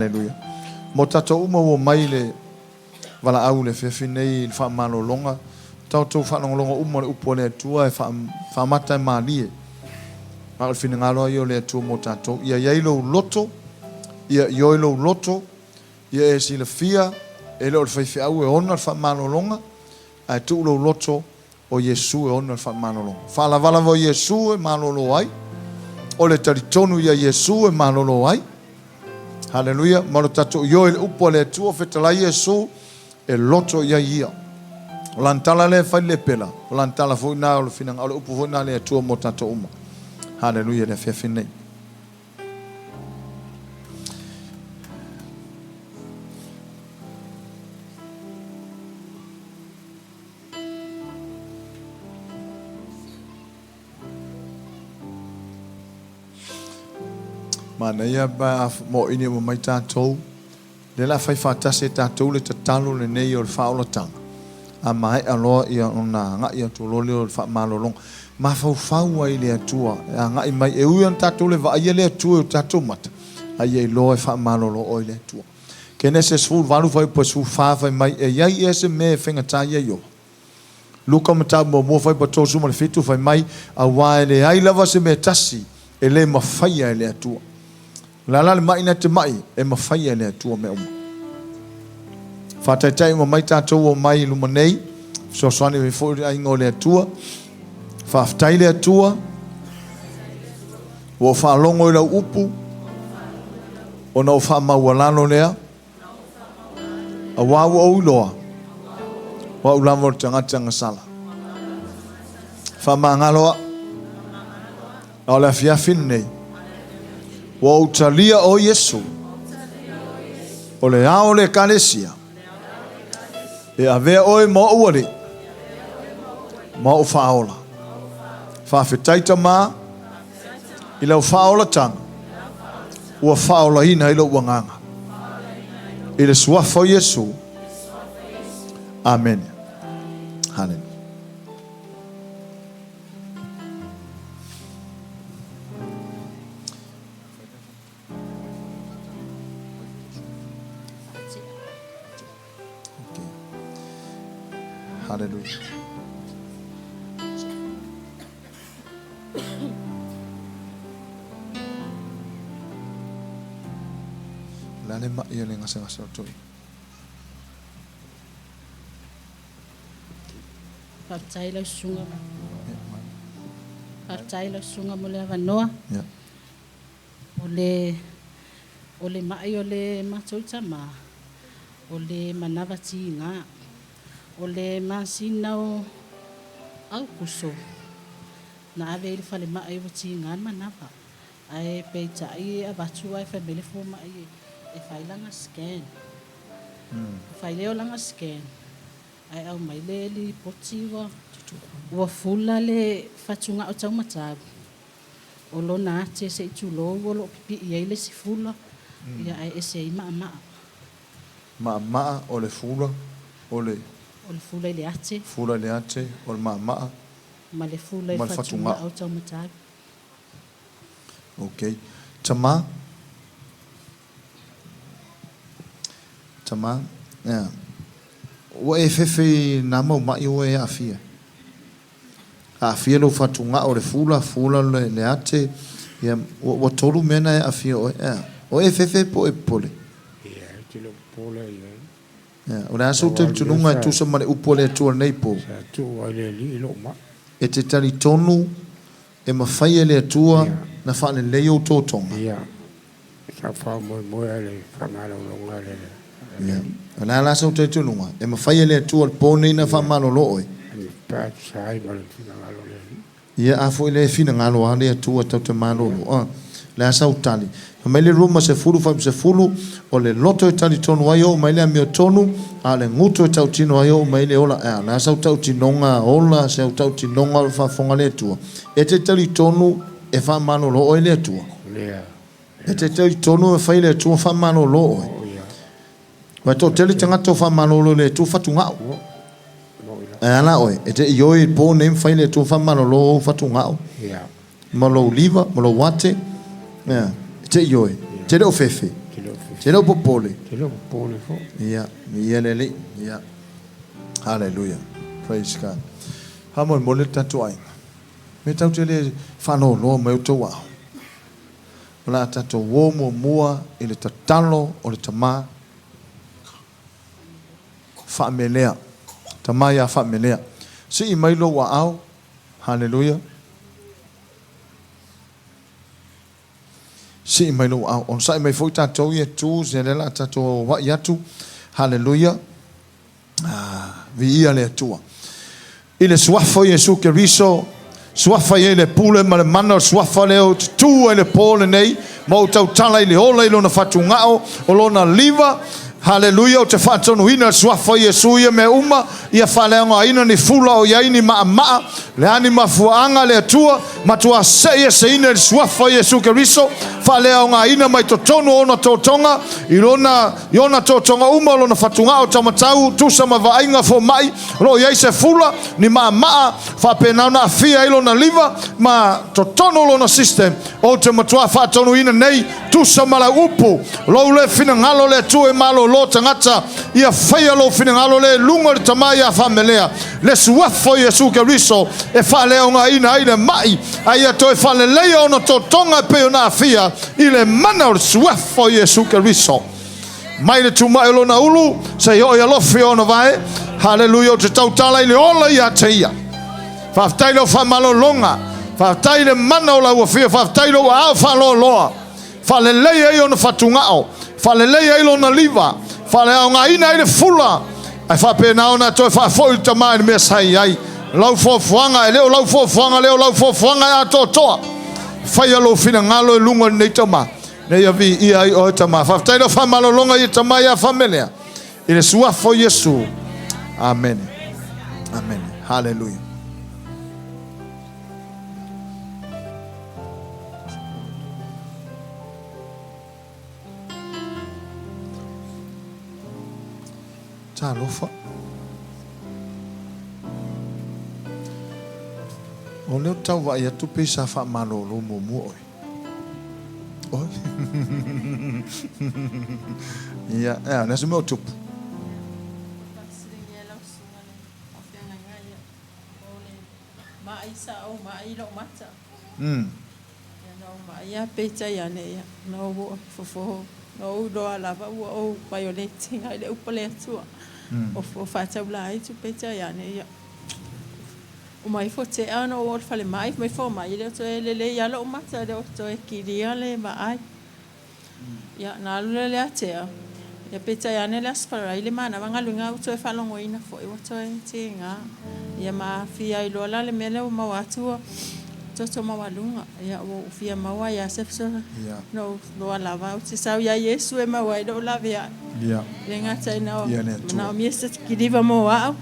Aleluia. Mo tatou uma ua omai i le valaau i le afiafi nei i le faamalologa, tatou faalogologo uma i le upu a le Atua e faamata e malie. A o le finagalo lava ia o le Atua mo tatou, ia i ai lou loto, ia ioe lou loto, ia e silafia e le o le faifeau e ona le faamalologa, ae tuu lou loto O Iesu e ona le faamalologa. Faalavalava o Iesu e malolo ai. O le talitonu ia Iesu e malolo ai. Haleluia. Ma lo tatou ioe i le upu a le Atua, fetalai Iesu e loto i ai ia. O lana tala lea e fai le pela, o lana tala foi na o le finagalo, o le upu foi na a le Atua mo tatou uma. Haleluia i le afiafi nei. Manaia pe a moʻoini uma mai tatou, lea o le a fai faatasi e tatou le tatalo lenei o le faaolataga, a maea loa ia ona agai atu loa lea o le faamalologa. Mafaufau ai i le Atua e agai mai, e ui ona tatou le vaaia le Atua i o tatou mata, a ia iloa e faamalolo oe le Atua. Kenese 18 fuaiupu 14 fai mai, E i ai ea se mea e faigata ia Ioa? Luka mataupu muamua fuaiupu 37 fai mai, Auā e leai lava se mea e tasi e le mafaia e le Atua. O le a la le maʻi na te maʻi, e mafaia e le Atua mea uma. Faataitai uma mai tatou o mai i luma nei, fesoasoani mai foi le aiga o le Atua. Faafetai le Atua, ua ou faalogo i lau upu, ona ou faamaualalo lea, auā ua ou iloa, o au lava o le tagata gasala. Faamagalo au, a o le afiafi lenei, ua ou talia o Iesu, o le ao o le Ekalesia, E avea oe ma ou alii ma ou faaola. Faafetai Tama i lau faaolataga ua faaolaina ai lou agaga. I le suafa o Iesu. Amene. Haleluia. Hallelujah. O le a le maʻi o le gasegase o toi? Faafetai lau susuga. Faafetai lau susuga mo le avanoa. Yeah. O le o le maʻi o le matou tama, o le manava tiga. O le masina o Aukuso na ave ai i le falemai ua tiga le manava. Ae peitai e avatu ae fai mai le fomai e fai lana scan. Fai lea o lana scan ae aumai le lipoti ua ua fula le fatugao taumatau. O lona ate se i tulou o lo o pipii ai le isi fula, ia ae ese ai maamaa. Maamaa o le fula, o le. O le fula i le ate. Fula i le ate, o le maamaa. Ma le fula i le fatugao taumatau. Ok. Tama. Tama, ia. Ua e fefe i nā mau maʻi ua e aafia? Aafia lou fatugao, le fula, fula le ate, ia, ua tolu mea na e aafia oe. Ea. O e fefe po o e popole? Ia, ou te le o popole i ai. Ea. O le a sou talitonuga e tusa ma le upu a le Atua i lenei po? Sa tuu ai le Alii i lou maʻi. E te talitonu e mafai e le Atua na faalelei ou totoga? Ia. Sa faamoemoe lava i le faamalologa a le Ia. O le a la sou talitonuga? E mafai e le Atua le po nei na faamalolo oe? Pe a tusa ai ma le finagalo o le Alii. Ia, a foi le finagalo a le Atua tatou te malolo. A. O le a sau tali? Fai mai le Roma 10 fuaiupu 10, O le loto e talitonu ai oo mai le amiotonu, a o le gutu e tautino ai oo mai le ola. A o le a sau tautinoga ola, sau tautinoga o le faafofoga a le Atua? E te talitonu e faamalolo oe le Atua? Lea. E te talitonu e fai le Atua faamalolo oe? Ua toatele tagata o faamalolo i le Atua fatugao. Ae a la oe? E te ioe i le po nei ma fai le Atua faamalolo ou fatugao ma lou liva ma lou ate? E te ioe? E te le o fefe? Te le o popole. Te le o popole foi. Ia, viia le Alii. Ia. Hallelujah. Praise God. Faamolemole le tatou aiga. Me tatou te le faaloaloa mai outou aao. O le a tatou o muamua i le tatalo o le tama faamelea. Tama ia faamelea. Sii mai lou aao. Hallelujah. Sii mai lou aao. Onosai mai foi tatou ia tu, ia lea o le a tatou auauai atu. Hallelujah. Ah, viia le Atua. I le Suafa o Iesu Keriso, Suafa i ai le pule ma le mana o le Suafa lea ou te tu ai le po lenei, ma ou tautala i le ola i lona fatugao o lona liva. Haleluia, ou te faatonuina le Suafa o Iesu ia mea uma, ia faaleaogaina ni fula o i ai ni maamaa, le a ni mafuaaga le Atua, matua se'i eseina i le Suafa o Iesu Keriso, faaleaogaina mai totonu o ona totoga, i lona I ona totoga uma o lona fatugao taumatau, tusa ma vaaiga fomai, o lo o i ai se fula, ni maamaa, faapena ona aafia ai lona liva ma totonu o lona system. Ou te matua faatonuina nei, tusa ma lau upu, lou le finagalo le Atua e malolo tagata, ia faia lou finagalo le luga o le Tama ia faamelea le Suafa o Iesu Keriso e faaleaogaina ai le mai, a ia toe faaleleia ona totoga e pei ona aafia i le mana o le Suafa o Iesu Keriso. Mai le tumai o lona ulu, seia oo i alofi o ona vae. Haleluia, ou te tautala i le ola ia te ia. Faafetai lau faamalologa, faafetai le mana o lau afio, faafetai lou aao faaloaloa. Faalelei ai ona fatugao, faalelei ai lona liva, faaleaogaina ai le fula, ae faapena ona toe faafoi le tama i le mea sa i ai. Lau fuafuaga, e le o lau fuafuaga lea, o lau fuafuaga e atoatoa. Faia lou finagalo i luga o lenei tama, ina ia viia ai oe tama. Faafetai lau faamalologa ia tama ia Famelea, i le suafa o Iesu. Amene. Amene. Haleluia. Talofa. O lea ou te tau vaai atu pei sa faamalolo muamua oe. Oi. Ia, ea, le a se mea o tupu? Ma'i sa ou ma'i i lou mata. Ia na ou ma'i lava peitai ane ia na ou oo fofo na ou iloa lava ua ou vaioleti ina i le upu a le Atua. O fofo faataula ai tu peitai ane ia uma ifo tea ona ou oo i le falemai fai mai fomai e le o toe lelei lava lou mata e le o toe kilia le vaai. Ia na alu lea le atea ia peitai ane le Aso Faraile le manava galuega ua toe faalogoina foi ua toe tiga ia ma aafia ai loa la le mea lea ua maua atu ua toto maualuga ia ua ou fia maua ai lava se fesoasoani na ou iloa lava ou te sau ia Iesu e maua ai lou laveai e le gata ina manaomia se kiliva mo au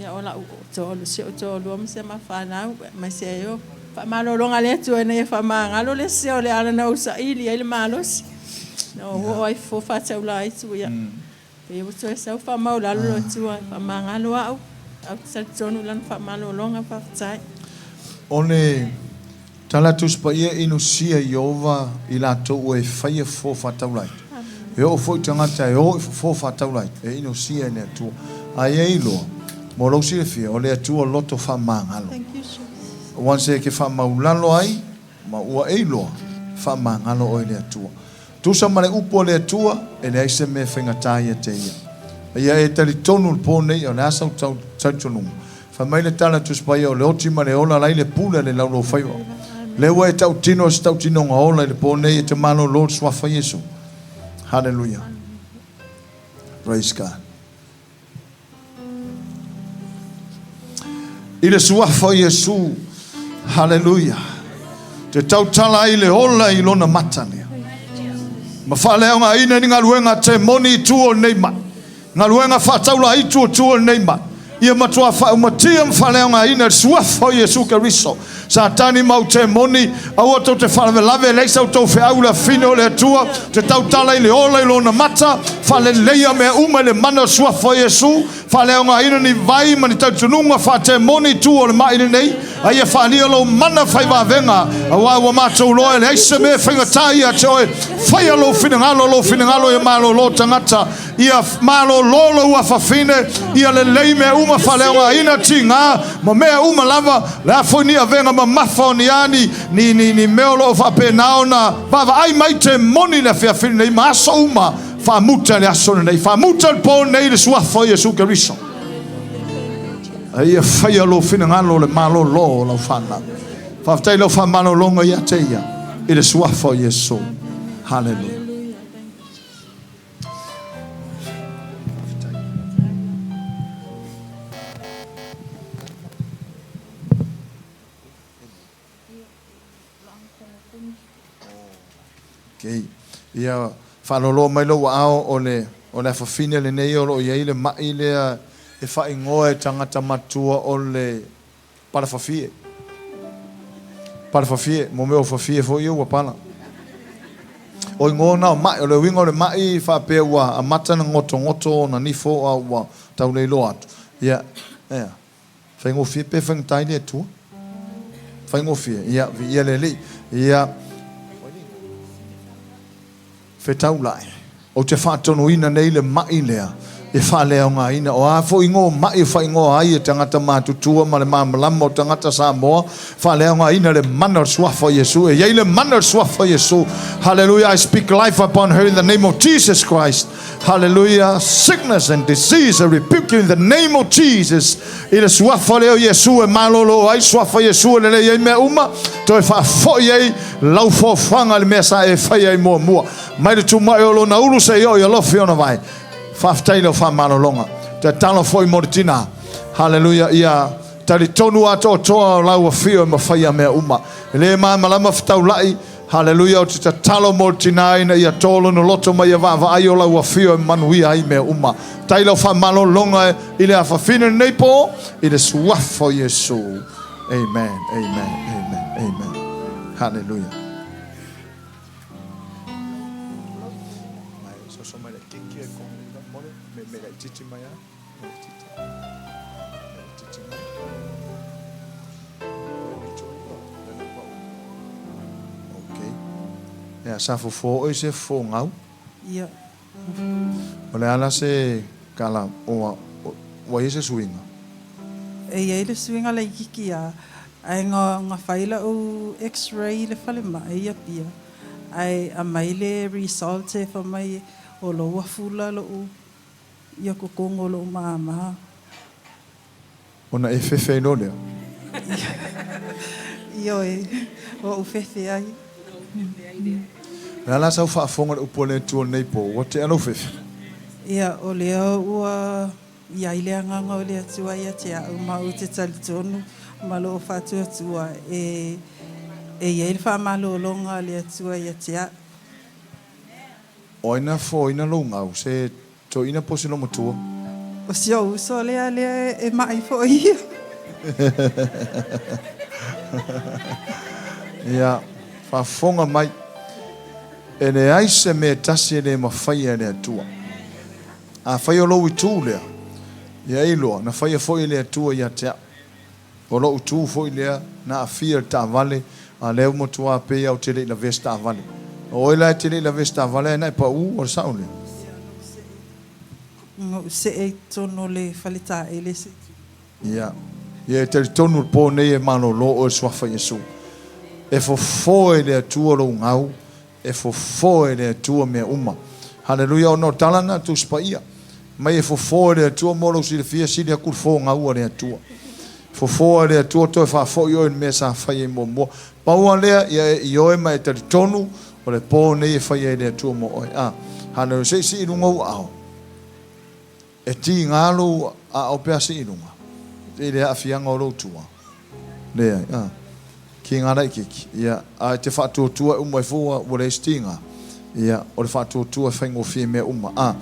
ia o lau toalu si ou toalua ma si a ma fanau aemaise ai o faamalologa a le Atua ina ia faamagalo le se o le ala na ou saili ai le malosi na ou oo ai fofo faataula ai tu ia pei ua toe sau faamaulalo le Atua faamagalo au au te talitonu i lana faamalologa faafetai. O le Tala Tusi Paia Inusia Ieova i latou ua e faia fofo faataulaita. E oo foi tagata e o i fofo faataulaita e inusia e le Atua. A ia iloa, mo lou silafia, o le Atua loto faamagalo. Once e ke faamaulalo ai, ma ua e iloa, faamagalo oe i le Atua. Tusa ma le upu a le Atua, e leai se mea e faigata ia te ia. A ia e talitonu i le po nei, o le a sau talitonuga? Fai mai le tala Tusi Paia, o le oti ma le ola la i le pule a le laulaufaiva. Lea ua e tautino i se tautinoga ola i le po nei e te malolo i le Suafa Iesu. Haleluia. Praise God. I le Suafa o Iesu, haleluia, te tautala ai le ola i lona mata lea. Ma faaleaogaina ni galuega a temoni i tua o lenei mai. Galuega faataula i tua tua o lenei mai. Ia matua faaumatia ma faaleaogaina le Suafa o Iesu Keriso. Satani ma ou temoni, aua tou te faalavelave, leai sa outou feau i le afine o le Atua, te tautala i le ola i lona mata, faaleleia mea uma i le mana o le Suafa o Iesu. Faaleaogaina ni vai ma ni talitonuga faatemoni i tua o le ma'i lenei, a ia faaalia lou mana fai vavega, auā ua matou iloa e leai se mea e faigata ia te oe. Faia lou finagalo, lou finagalo ia malōlō tagata, ia malōlō lou afafine, ia lelei mea uma, faaleaogaina tigā ma mea uma lava, le a foi ni avega mamafa o ni a ni, ni, ni, ni mea o lo o faapena ona vaavaai mai temoni i le afiafi lenei ma aso uma. Faamuta le aso lenei, faamuta le po lenei i le Suafa o Iesu Keriso. A ia faia lou finagalo le malōlō o lau fanau. Faafetai i lau faamalologa ia te ia i le Suafa o Iesu. Haleluia. Okay. Ia faaloloa mai lou aao o le o le afafine lenei o lo o i ai le ma'i lea e faaigoa e tagata matua o le palafafie. Palafafie, mo mea o fafie foi ia ua pala. O igoa na o ma'i, o le uiga o le ma'i faapea ua amata na gotogoto ona nifo a ua tau le iloa atu. Ia, ea. Faigofie pe faigata ai le Atua? Faigofie. Ia, viia le Alii. Ia, fetaulai. Ou te faatonuina nei le ma'i lea e faaleaogaina. O a foi igoa ma'i e faaigoa ai e tagata matutua ma le malamalama o tagata Samoa, faaleaogaina le mana o le Suafa o Iesu. E i ai le mana o le Suafa o Iesu. Hallelujah. I speak life upon her in the name of Jesus Christ. Hallelujah sickness and disease I rebuke you in the name of Jesus i le suafa lea o Iesu e malolo ai suafa Iesu e lelei ai mea uma toe faafoi ai lau foafoaga i le mea sa e faia ai muamua mai le tumai o lona ulu seia oo i alofi ona vae faafetai lau faamalologa tatalo foi mo le tina Hallelujah ia talitonu atoatoa o lau afio e mafaia mea uma e le malamalama fetaulai Haleluia, ou te tatalo mo le tina ina ia tō lona loto ma ia vaavaai o lau afio e manuia ai mea uma. Tai lau faamalologa i le afafine lenei pō, i le Suafa o Iesu. Amen, amen, amen, amen. Haleluia. Mai, soso mai le kiki e kongi mole, me me le titi mai a. Ia, sa fofo oe se fofo gau? Ia. O le a la se kala ua ua i ai se suiga? E i ai le suiga laitiiti a, ae na na fai la'u x-ray i le falemai i Apia, ae aumai le results e fai mai o lo ua fula lo'u Ia kokogo o lou māmā. Ona e fefe ai loa lea. Ioe, ua ou fefe ai. O le a la sau faafofoga i le upu a le Atua lenei po, ua tea lou fefe? Ia, o lea ua i ai le Agaga o le Atua ia te au, ma ou te talitonu ma lou faatuatua e e i ai le faamalologa a le Atua ia te au. O ai na foina lou gau, se toeaina po o se lomatua? O si ou uso lea lea e maʻi foi ia. Ia, faafofoga mai, e leai se mea e tasi e le mafaia e le Atua. Afai o lou itu lea, ia e iloa, na faia foi e le Atua ia te au. O lou itu foi lea, na aafia i le taavale, a lea ua matua pei lava ou te le i lavea se taavale. O oe la e te le i lavea se taavale ae na e pau, o le sao lea. Na ou see i totonu o le faletaele se i. Ia. Ia e talitonu le po nei e malolo oe i le Suafa Iesu. E fofo e le Atua lou gau, E fofo e le Atua mea uma. Haleluia ona o tala na Tusi Paia mai e fofo e le Atua mo lou silafia sili atu le fogau a le Atua. Fofo e le Atua toe faafoi oe i le mea sa fai ai muamua. Pau a lea ia e ioe ma e talitonu o le po nei e fai ai le Atua mo oe. A Haleluia se i sii i luga ou aao. E tiga lou aao pe a sii i luga i le aafiaga o lou tua. Leai, a. Kiga laitiiti, ia, a e te faatuatua e uma ifo ua, ua leai se tiga. Ia, o le faatuatua e faigofie mea uma. A.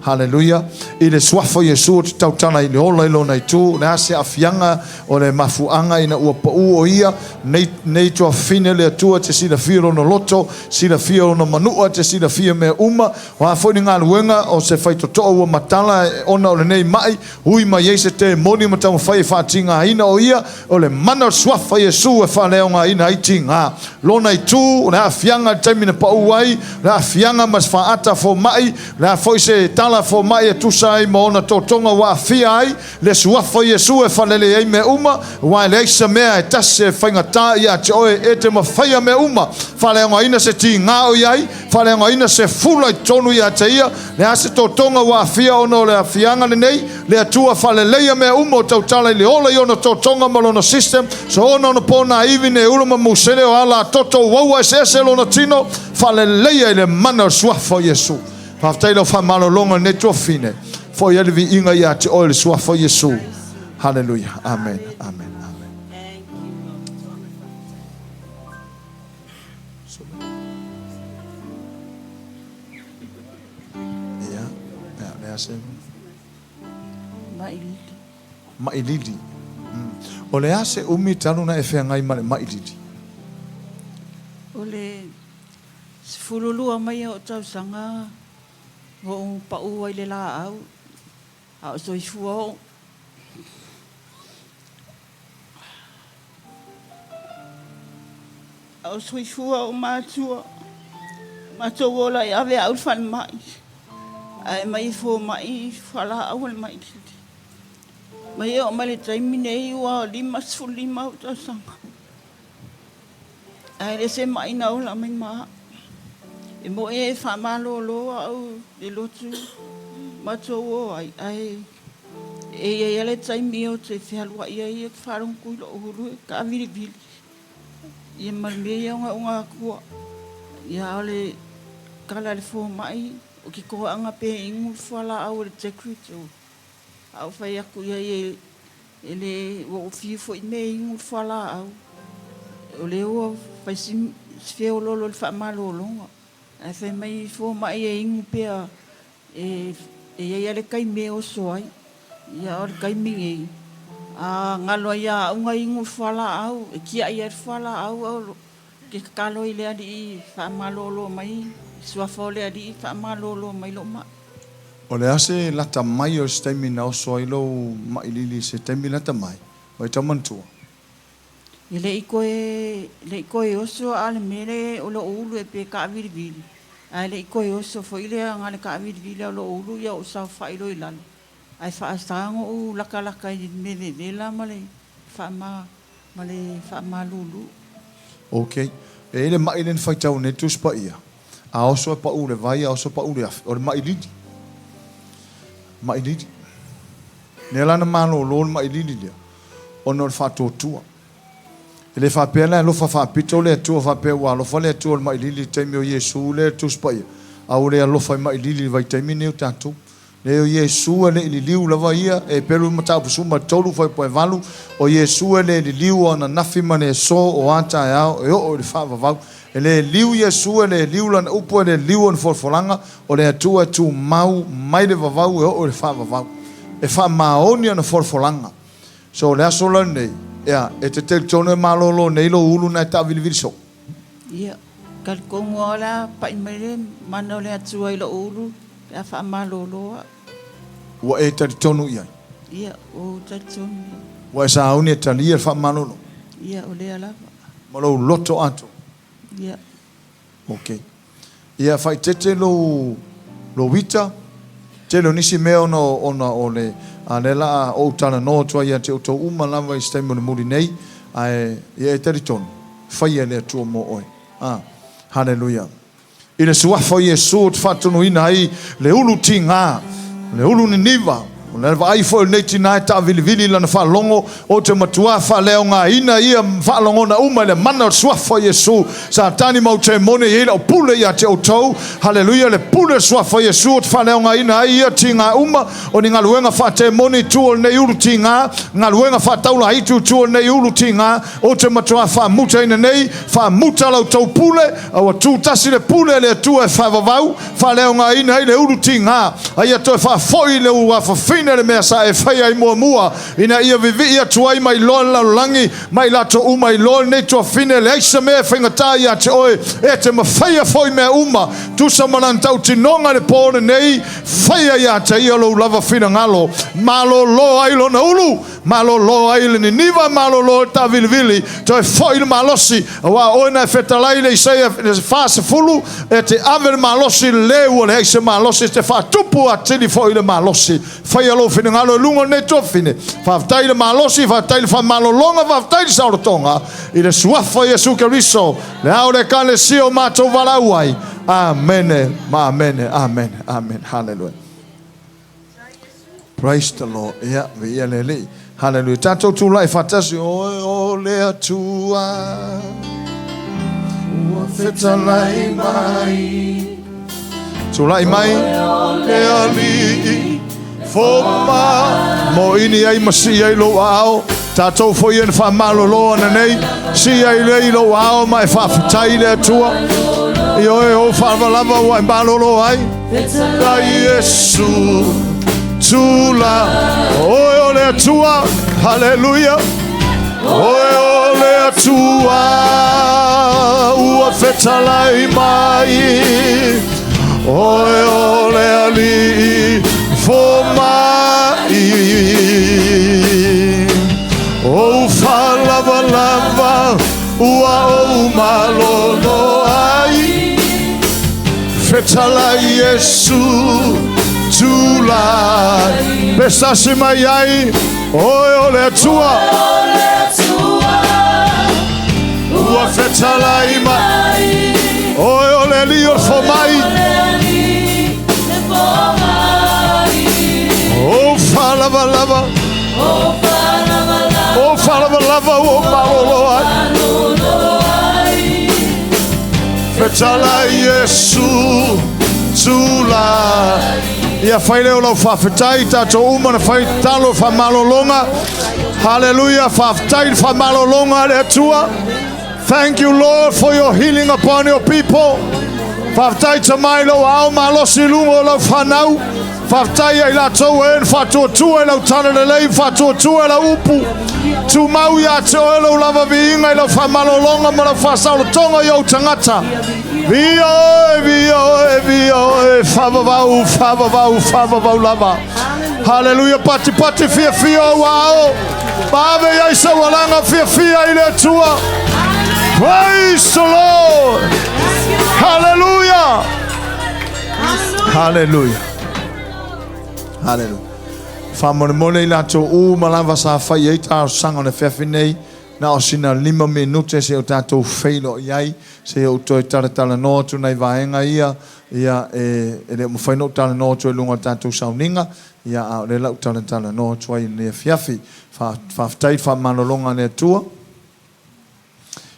Haleluia! I le Suafa o Iesu ou te tautala i le ola i Lona itu, o le a se aafiaga o le mafuaaga ina ua pau o Ia, nei, nei tuafafine le Atua te silafia Lona loto, silafia Lona manua, te silafia mea uma, o a foi ni galuega o se faitotoa ua matala ona o lenei mai, ui mai ai se temoni ma taumafai e faatigaina o Ia, o le mana o le Suafa o Iesu e faaleaogaina ai tiga. Lona itu, o le aafiaga i le taimi na pau ai, o le aafiaga ma se faata fomai, o le a foi se tala fomai e tusa ai ma ona totoga ua aafia ai, le Suafa o Iesu e faalelei ai mea uma, aua e leai se mea e tasi e faigata ia te oe e te mafaia mea uma. Faaleaogaina se tiga o i ai, faaleaogaina se fula i totonu ia te ia, le a se totoga ua aafia ona o le aafiaga lenei, le Atua faaleleia mea uma o tautala i le ola i ona totoga ma lona system, soona ona ponaivi ne ulu ma musele o ala toto uaua eseese lona tino, faaleleia i le mana o le Suafa o Iesu. Faafetai i lau faamalologa i lenei tuafafine. Foi ai le viiga ia te oe i le Suafa o Iesu. Haleluia. Amen. Amen. Amen. Ia, ia, le a se... Mailili. Mailili. O le a se umi talu na e feagai ma le mailili? O le 12 mai o tausaga na ou pau ai le laau, a o soifua ou. A o soifua ou matua, matou ola e ave au i le falemai, ae mai e fomai faalaau o le mai lili. Mai e oo mai le taimi nei ua 55 ou tausaga. Ae le se mai na ola mai ma au. E moe e faamalolo au le lotu matou o ai, ae e i ai lava le taimi ou te fealuai ai ou te faalogo i lou ulu e taavilivili. Ia ma le mea ia ogaoga atua. Ia a o le tala a le fomai, o ke toaaga pe inu le fualaau o le Tegretol. A ou fai atu i ai e le, ua ou fiu foi me inu le fualaau. O lea ua fai si feoloolo i le faamalologa. Ae fai mai fomai e inu pea e i ai lava le taimi e oso ai. Ia o le taimi nei, a galo ai ia au na inu le fualaau, e tiai ai le fualaau, a o ke tatalo i le Alii faamalolo mai, suafa o le Alii faamalolo mai lou mai. O le a se lata mai o se taimi na oso ai lou mailili i se taimi lata mai, ua e tau manatua? E le i toe, le i toe oso a o le mea le o lou ulu e pe taavilivili, ae le i toe oso foi le aga le taavilivili a o lou ulu ia ou saofai loa i lalo, ae faasa ona ou latalata i le mea vevela ma le faama, ma le faamalulu. Ok. E i ai le ma'i lea na faitau nei le Tusi Paia, a oso e pau le vai, a oso e pau le afi, o le ma'i lili. Ma'i lili. Lea la na malolo le ma'i lili lea, ona o le faatuatua. E le faapea la e alofa faapito le Atua faapea ua alofa le Atua i le ma'i lili i le taimi o Iesu lea i le Tusi Paia, a ua le alofa i ma'i lili i le vaitaimi lenei o tatou. Leai, o Iesu e le i liliu lava ia, e pelu i mataupu 13 fuaiupu 8, o Iesu e le liliu o ananafi ma le aso o a taeao e oo i le faavavau. E le liu Iesu, e le liu Lana upu, e le liu Ona folafolaga, o le Atua e tumau mai le vavau e oo i le faavavau. E faamaoni Ana folafolaga. So, o le aso la lenei, ea, e te talitonu e malolo nei lou ulu na e taavilivili soo? Ia, talitonu lava o le a pai mai le mana o le Atua i lou ulu pe a faamalolo au. Ua e talitonu i ai? Ia, ua ou talitonu i ai. Ua e sauni e talia le faamalolo? Ia, o lea lava. Ma lou loto atoa? Ia. Ok. Ia faaeteete lou lou ita, tele o nisi mea ona ona o le a lea la a ou talanoa atu ai ia te outou uma lava i se taimi o le muli nei, ae ia e talitonu, faia e le Atua mo oe. A. Haleluia. I le Suafa o Iesu ou te faatonuina ai le ulu tiga, le ulu niniva, O le vaai foi o lenei tinā e taavilivili i lana faalogo, ou te matuā faaleaogaina ia faalogona uma i le mana o le Suafa o Iesu. Satani ma ou temone, e i ai lau pule ia te outou. Haleluia, le pule o le Suafa o Iesu ou te faaleaogaina ai ia tiga uma o ni galuega faatemoni i tua o lenei ulu tiga, galuega faataulahitu i tua o lenei ulu tiga, ou te matuā faamutaina nei, faamuta la outou pule, a ua tutasi le pule a le Atua e faavavau, faaleaogaina ai le ulu tiga, a ia toe faafoi le uafafine le mea sa e faia ai muamua, ina ia vivii atu ai ma iloa le lalolagi, ma i latou uma iloa lenei tuafine, leai se mea e faigata ia te oe, e te mafaia foi mea uma, tusa ma lana tautinoga i le po lenei, faia ia te ia lou lava finagalo, malolo ai lona ulu, Malolo ai le niniva, malolo ai le taavilivili, toe foi le malosi, aua o oe na e fetalai i le Isaia 40, e te ave le malosi i le le ua leai se malosi, e te faatupu atili foi le malosi. Faia lou finagalo i luga o lenei tuafafine. Faafetai i le malosi, faafetai i le faamalologa, faafetai i le saolotoga, i le Suafa o Iesu Keriso, le Ao o le Ekalesia o matou valaau ai. Amene ma amene. Amene. Amene. Haleluia. Praise the Lord. Ia, viia le Alii. Hallelujah. Tatou tulai faatasi. Oe o le Atua. Ua fetalai mai. Tulai mai. Le Alii. Foma. Mo ini ai ma sii ai lou aao. Tatou foi ia na faamalolo ana nei. Sii ai lei lou aao ma e faafetai i le Atua. I oe ou faalavalava ua e malolo ai. Na Iesu tula. Oe o le Atua. Haleluia. Oe o le Atua ua fetalai mai. Oe o le Alii fomai. Ou faalavalava ua ou malolo ai. Fetalai Iesu tulai. Pe sasi mai ai, oe o le Atua. Ua fetalai mai. Oe o le Alii o le fomai. Ou faalavalava. Ou faalavalava ua ou malolo ai. Fetalai Iesu tulai. Ia fai lea o lau faafetai, tatou uma na fai tatalo faamalologa. Haleluia, faafetai le faamalologa a le Atua. Thank you Lord for your healing upon your people. Faafetai Tama i lou aao malosi i luga o lau fanau. Faafetai ia i latou e na faatuatua i lau talalelei, faatuatua i lau upu. Tumau ia te oe lou lava viiga i lau faamalologa ma lau faasaolotoga i ou tagata. Viia oe, viia oe, viia oe, faavavau, faavavau, faavavau lava. Haleluia, patipati fiafia ou aao. Ma ave i ai sau alaga fiafia i le Atua. Praise the Lord. Hallelujah. Hallelujah. Hallelujah. Faamolemole i latou uma lava sa fai ai talosaga o le afiafi nei, na o sina 5 minute seia o tatou feiloai ai, seia ou toe talatalanoa atu nai vaega ia, ia e, e le o mafai ona ou talanoa atu ai i luga o le tatou sauniga, ia a o lea la ou talatalanoa atu ai i lenei afiafi. Fa, faafetai i le faamalologa a le Atua.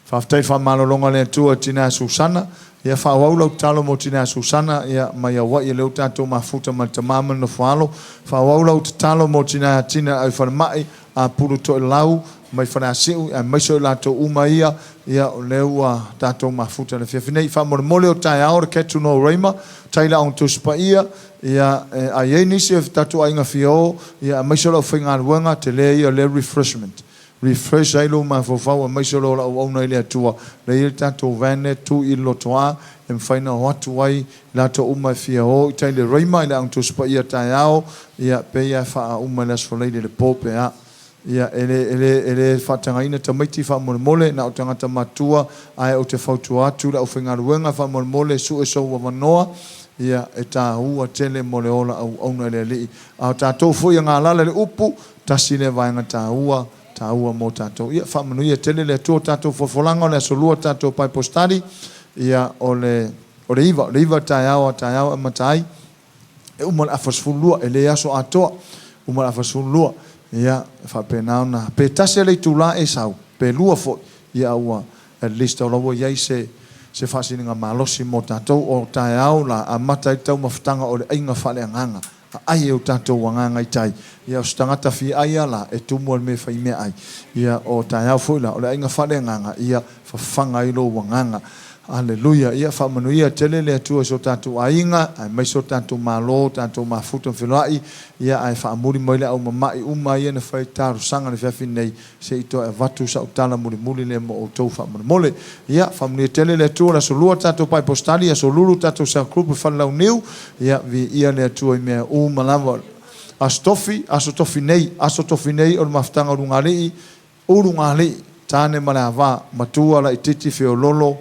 Faafetai i le faamalologa a le Atua i Tina Susana. Ia faaauau lau tatalo mo Tina Susana, ia, mai Hawaii lea ua tatou mafuta ma le tama ma le nofoalo. Faaauau lau tatalo mo Tina Tina au falemai, Apulu Toelau mai Faleasiu, aemaise o i latou uma ia, ia, o lea ua tatou mafuta i le afiafi nei. Faamolemole o taeao le Ketu No Reima, tai la on Tusi Paia, ia, e, a i ai nisi o tatou aiga fia o, ia, aemaise o le aufaigaluega, tele ia o lea refreshment. Refresh ai lou mafaufau aemaise o le ola auauna i le Atua. Lea e i ai le tatou van lea e tu i le lotoa e mafai ona o atu ai i latou uma e fia o i tai le Rhema i le Aoga Tusi Paia taeao, ia, pei lava e faauma i le Aso Faraile i le po pe a. Ia, e le, e le, e le faatagaina tamaiti faamolemole, na o tagata matutua, ae ou te fautua atu i le aufaigaluega faamolemole sue sou avanoa, ia, e taua tele mo le ola auauna i le Alii. A o tatou foi e galala i le upu, Tasi lea vaega taua, taua mo tatou. Ia, faamanuia tele le Atua o tatou folafolaga o le Aso Lua tatou Bible Study. Ia, o le, o le 9, o le 9 taeao a taeao e amata ai. E uma le afa 12, e le aso atoa. Uma le afa 12, ia, e faapena ona, pe tasi lava le itula e sau, pe lua foi, ia a ua at least o la ua i ai se se faasiliga malosi mo tatou. O taeao la amata ai le taumafataga o le aiga faaleagaga, aai e o tatou agaga i tai, ia o se tagata fia ai lava la e tumu i le mea e fai meaai. Ia o taeao foi la o le aiga faaleagaga, ia fafaga ai lou agaga. Aleluia! Ia faamanuia tele le Atua i so tatou aiga, aemaise o tatou malo, tatou mafuta ma feloai, ia ae faamuli mai le au mama'i uma ia na fai talosaga i le afiafi nei, se i toe avatu sau tala mulimuli lea mo outou faamolemole. Ia faamanuia tele le Atua, le Aso Lua tatou Bible Study, Aso Lulu tatou Cell Group i Falelauniu, ia viia le Atua i mea uma lava. Aso Tofi, Aso Tofi nei, Aso Tofi nei o le mafutaga o Lugalii, Ulugalii, tane ma le ava, matua laititi feololo,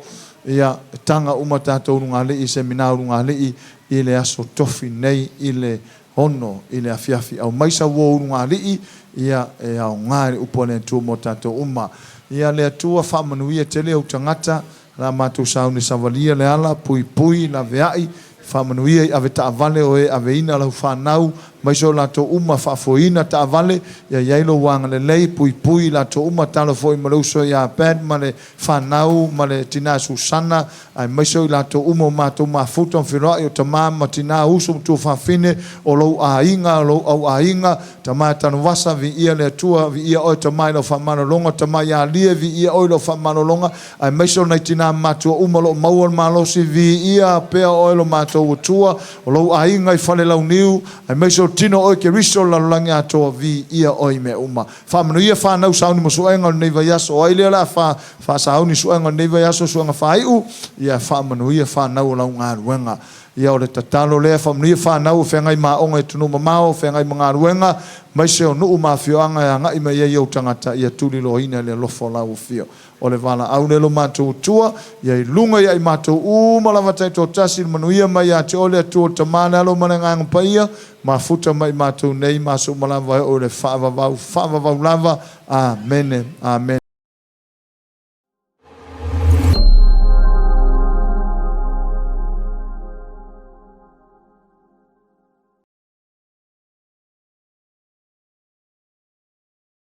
ia, taga uma tatou ulugalii, semina ulugalii i le Aso Tofi nei i le 6 i le afiafi. Aumai sau uo ulugalii, ia, e aoga i le upu a le Atua mo tatou uma. Ia le Atua faamanuia tele ou tagata, la matou sauni savalia le ala, puipui, laveai, faamanuia i avetaavale o e aveina lau fanau, aemaise o latou uma faafoeina taavale, ia i ai lou agalelei, puipui i latou uma, talo foi ma le uso ia Pat ma le fanau ma le tina Susana, aemaise o i latou uma o matou mafuta ma feiloai, o tama ma tina, uso ma tuafafine, o lou aiga, o lou auaiga, tama e Tanuvasa, viia le Atua, viia oe tama i lau faamalologa, tama ia Alie, viia oe i lau faamalologa, aemaise o nai tinā matua uma o lo o maua le malosi, viia pea oe lo matou Atua, o lou aiga i Falelauniu, aemaise o tino oe Keriso o le lalolagi atoa, viia oe i mea uma. Faamanuia fanau sauni mo suega o lenei vaiaso, o ai lea o le a faasauni suega o lenei vaiaso, suega faaiu, ia faamanuia fanau o lau galuega. Ia o le tatalo lea, faamanuia fanau o feagai ma aoga i atunuu mamao, feagai ma galuega, aemaise o nuu ma afioaga e agai mai ai ou tagata, ia tuliloaina i le alofa o lau afio. O le valaau lea lo matou Atua, ia i luga ia i matou uma lava taitoatasi le manuia mai ia te oe le Atua, le Tama, le Alo ma le Agaga Paia, mafuta mai matou nei ma aso uma lava e oo i le faavavau, faavavau lava. Amene. Amene.